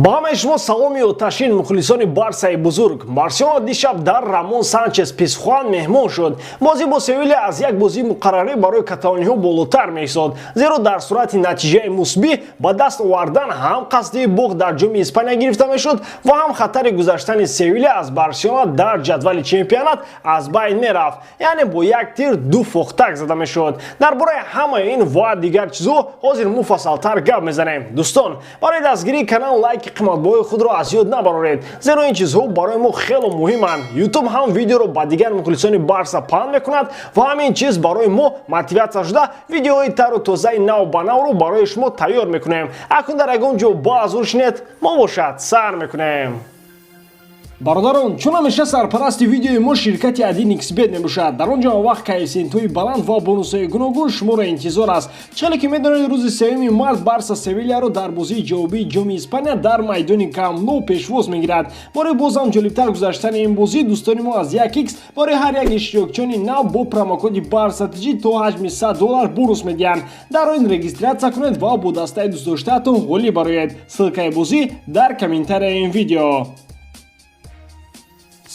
Ба ҳамаи шумо саломи оташин, мухлисони Барсаи бузург. Барселона дишаб дар Рамон Санчес Писхуан меҳмон шуд. Бозӣ бо Севиля аз як бозии муқаррарӣ барои каталониҳо болотар меистод, зеро дар сурати натиҷаи мусбӣ ба даст овардан ҳам қасди бохт дар Ҷоми Испания гирифта мешуд ва ҳам хатари гузаштани Севиля аз Барселона дар ҷадвали чемпионат аз байн мерафт, яъне бо як тир ду фохтак зада мешуд. Дар бораи ҳамаи ин ва дигар чизҳо ҳозир муфассалтар гап мезанем. Дӯстон, барои дастгирии канал лайки қиматбоҳои худро аз ёд набароред, зеро ин чизҳо барои мо хело муҳиманд. Ютуб ҳам видеоро ба дигар мухлисони Барса паҳн мекунад ва ҳамин чиз барои мо мотиватсия шуда, видеоҳои тару тозаи нав ба навро барои шумо тайёр мекунем. Акнун дар ягон ҷо баазур шинед, мо бошад сар мекунем. Бародарон, чун ҳамеша сарпарасти видеои мо ширкати 1xBet мебошад, дар он ҷо вақт коэффисиентҳои баланд ва бонусҳои гуногун шуморо интизор аст. Чӣ ки медонед, рӯзи 3 март Барса Севилияро дар бозии ҷавобии Ҷоми Испания дар майдони Камп Ну пешвоз мегирад. Барои бозам ҷолибтар гузаштани ин бозӣ, дӯстони мо аз 1x барои ҳар як иштирокчиёни нав бо промокоди БАРСАТЖ то ҳаҷми 100 доллар бонус медиҳанд. Дар он регистрация кунед ва бо дастаи дӯстдоштаатон ғолиб бароед. Ссылкаи бозӣ дар комментарияи ин видео.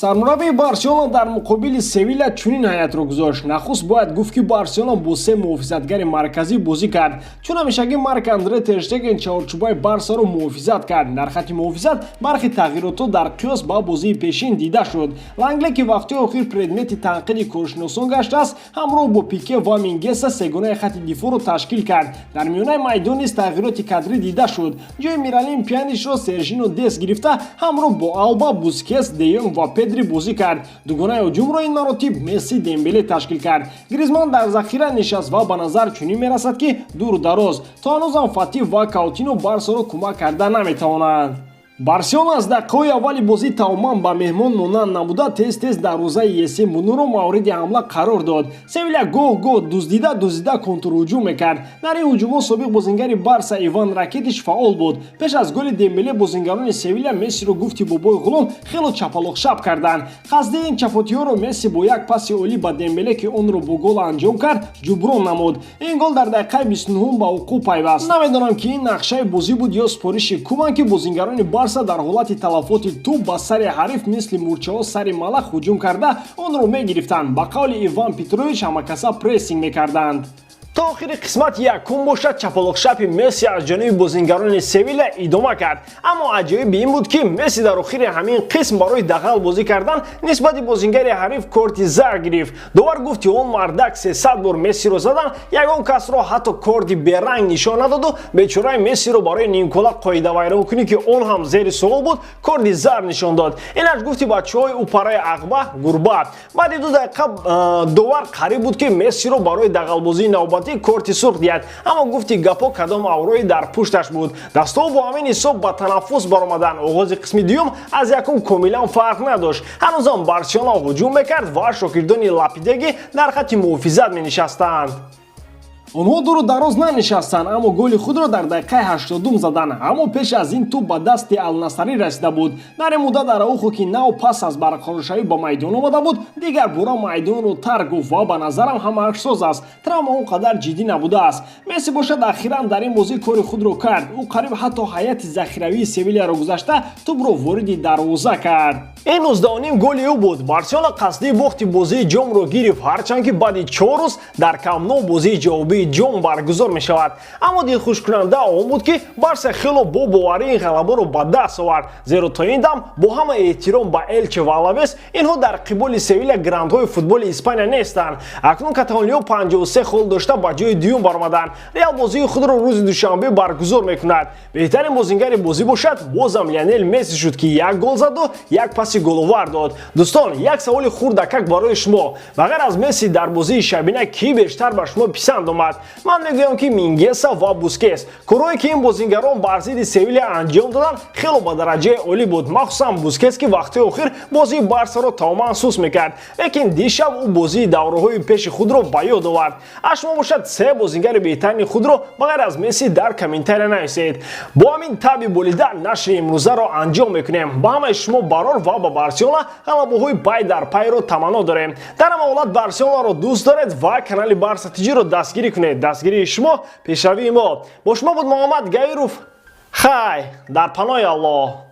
Сармураббии Барселона дар муқобили Севиля чунин ҳайатро гузошт. Нахуст бояд гуфт, ки Барселона бо се муҳофизатгари марказӣ бозӣ кард. Чун ҳамешагӣ Марк Андре Терштеген чаҳорчӯбаи Барсаро муҳофизат кард. Дар хатти муҳофизат бархи тағйиротҳо дар қиёс ба бозии пешин дида шуд. Лангле, ки вақтҳои охир предмети танқиди коршиносон гаштааст, ҳамроҳ бо Пике ва Мингеса сегонаи хатти дифоъро ташкил кард. Дар миёнаи майдон низ тағйироти кадрӣ дида шуд. Ҷои Миралим Пьянишро Сержино Дест гирифта, ҳамроҳ бо Алба, Бускес, Деёнг ва Педри бозӣ кард. Дугонаи ҳуҷумро ин маротиб Месси, Дембеле ташкил кард. Гризман дар захира нишаст ва ба назар чунин мерасад, ки дуру дароз то ҳанӯзам Фати ва Каутино Барсаро кӯмак карда наметавонанд. Барселона аз дақиқаҳои аввали бозӣ тамоман ба меҳмон монанд набуда, тез тез дарвозаи Есен Бунуро мавриди ҳамла қарор дод. Севиля гоҳ гоҳ дуздида дуздида контрҳуҷум мекард. Дар ин ҳуҷумҳо собиқ бозингари Барса Иван Ракитич фаъол буд. Пеш аз голи Дембеле бозингарони Севиля Мессиро, гуфти бобои ғулом, хело чапалоқшаб карданд. Қасди ин чапотиҳоро Месси бо як паси олӣ ба Дембеле, ки онро бо гол анҷом кард, ҷуброн намуд. Ин гол дар дақиқаи 29-ум ба вуқӯъ пайваст. Намедонам, ки ин нақшаи бозӣ буд ё супориши Куман, ки бозингарони Барса дар ҳолати талафоти тӯб ба сари ҳариф мисли мурчаҳо сари малах ҳуҷум карда, онро мегирифтанд. Ба қавли Иван Петрович, ҳамакаса прессинг мекарданд. То охири қисмати якум бошад, чапалоқшапи Месси аз ҷониби бозингарони Севиля идома кард. Аммо аҷоиби ин буд, ки Месси дар охири ҳамин қисм барои дағал бозӣ кардан нисбати бозингари ҳариф корти зард гирифт. Довар гуфт, ки он мардак 300 бор Мессиро задан, ягон касро ҳатто корти беранг нишон надоду бечораи Мессиро барои нимкола қоидавайронкунӣ, ки он ҳам зери суол буд, корти зард нишон дод. Инаш гуфти бачаҳои упараи ағба гурба. Баъди 2 дақиқа довар қариб буд, ки Мессиро барои дағалбозии навбатӣ корти сурх диҳад, аммо гуфти гапо кадом аврои дар пушташ буд. Дастҳо бо ҳамин ҳисоб ба танаффус баромаданд. Оғози қисми дуюм аз якум комилан фарқ надошт. Ҳанӯзам Барселона ҳуҷум мекард ва шокирдони Лопетеги дар хатти муҳофизат менишастанд. Онҳо дуру дароз нанишастанд, аммо голи худро дар дақиқаи 80-ум заданд. Аммо пеш аз ин тӯб ба дасти Алнасарӣ расида буд. Дар ин муддат Араухо, ки нав пас аз барқароршавӣ ба майдон омада буд, дигар бора майдонро тарк гуфт ва ба назарам ҳамааш соз аст, травма он қадар ҷиддӣ набудааст. Месси бошад, ахиран дар ин бозӣ кори худро кард. Ӯ қариб ҳатто ҳайати захиравии Севилияро гузашта, тӯбро вориди дарвоза кард. Ин 19.5 голи ӯ буд. Барселона қасди бохти бозии ҷомро гирифт, ҳарчанд ки баъди 4 рӯз дар Камп Ну бозии ҷавобии ҷом баргузор мешавад. Аммо дилхушкунанда он буд, ки Барса хело бо боварӣ ин ғалабаро ба даст овард, зеро то ин дам, бо ҳама эҳтиром ба Элче ва Алавес, инҳо дар қиболи Севиля грандҳои футболи Испания нестанд. Акнун каталониё 53 хол дошта, ба ҷои дуюм баромаданд. Реал бозии худро рӯзи душанбе баргузор мекунад. Беҳтарин бозингари бозӣ бошад, бозам Лионел Месси шуд, ки як гол заду як паси головар дод. Дӯстон, як саволи хурдакак барои шумо: ба ғайр аз Месси дар бозии шабина кӣ бештар ба шумо писанд омад? Ман мегӯям, ки Мингеса ва Бускес. Корҳое, ки ин бозингарон бар зидди Севиля анҷом доданд, хело ба дараҷаи олӣ буд, махсусан Бускес, ки вақтҳои охир бозии Барсаро тамоман сус мекард, лекин дишаб ӯ бозии давраҳои пеши худро ба ёд овард. Аз шумо бошад, се бозингари беҳтарини худро ба ғайр аз Месси дар комментария нависед. Бо ҳамин таби болида нашри имрӯзаро анҷом мекунем. Ба ҳамаи шумо барор ва ба Барселона ғалабаҳои пай дар пайро таманно дорем. Дар ҳама ҳолат Барселонаро дӯст доред ва канали Барса Тиҷиро дастгирӣ кунед. Дастгирии шумо пешравии мо. Бо шумо буд Муҳаммад Гаиров. Хай, дар паноҳи Аллоҳ.